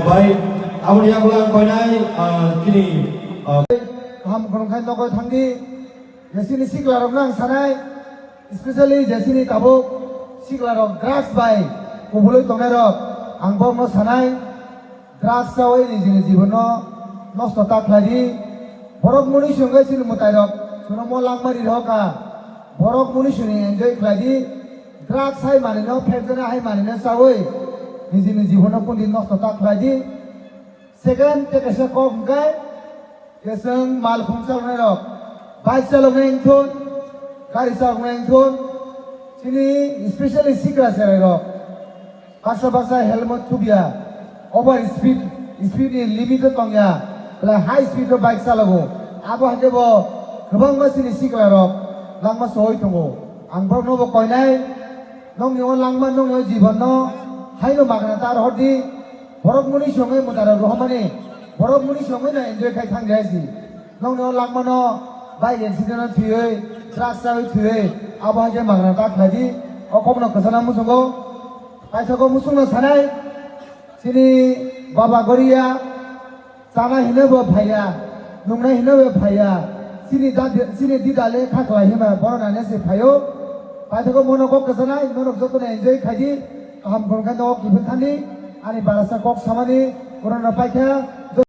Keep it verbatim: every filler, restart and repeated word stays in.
Bai, aboni yagulo ang koinai, ah, chini, ah, Kaham khulumkhe nogo thangdi, je chini siklarokno ang sanai, especially je chini tabuk siklarok drugs bai kubulwi tongnairok, ang borokno sanai, drugs chawi nijini jibono nosto ta khlaidi, borok muni songwi chini mwtairok chwngno mo langma ri rokha, borok muni songni enjoy khlaidi, drugs hai manwino, phekjana hai manwino chawi nijini jibono kundi nosto ta khlaidi. Second, tei kaisa kok hwnkhe, je chwng malkhung chaloknairok, bike chaloknai wngthun, gari chaloknai wngthun, chini specially sikla cherairok baksa baksa helmet thubya, over speed, speed ni limit o tongya, belai high speed o bike chalogo, abo hai khe bo kwbangma chini siklarok langma sowi tongo. Ang borokno bo koinai, nokni o langma, nokni o jibanno haino magna ta rohordi. Borok muni songwi mwtairok rohormani, borok muni songwi no enjoy khai thang jai si. Nokni o langmano bike accident o thwiwi, truck chawi thwiwi, abo hai khe magna ta khlaidi. O kokno kwchana muchungo, paithago muchungno sanai, chini Baba Goria, chana hino bo phaiya, nungna hino bo phaiya, chini da, chini dida le kha khlai hima, bono nane se phaio. Paithago mono kok kwchanai, norok jotono enjoy khaidi, kaham khulumkhe nogo kiphil thani, ani barasa kok samani, bono no paikha.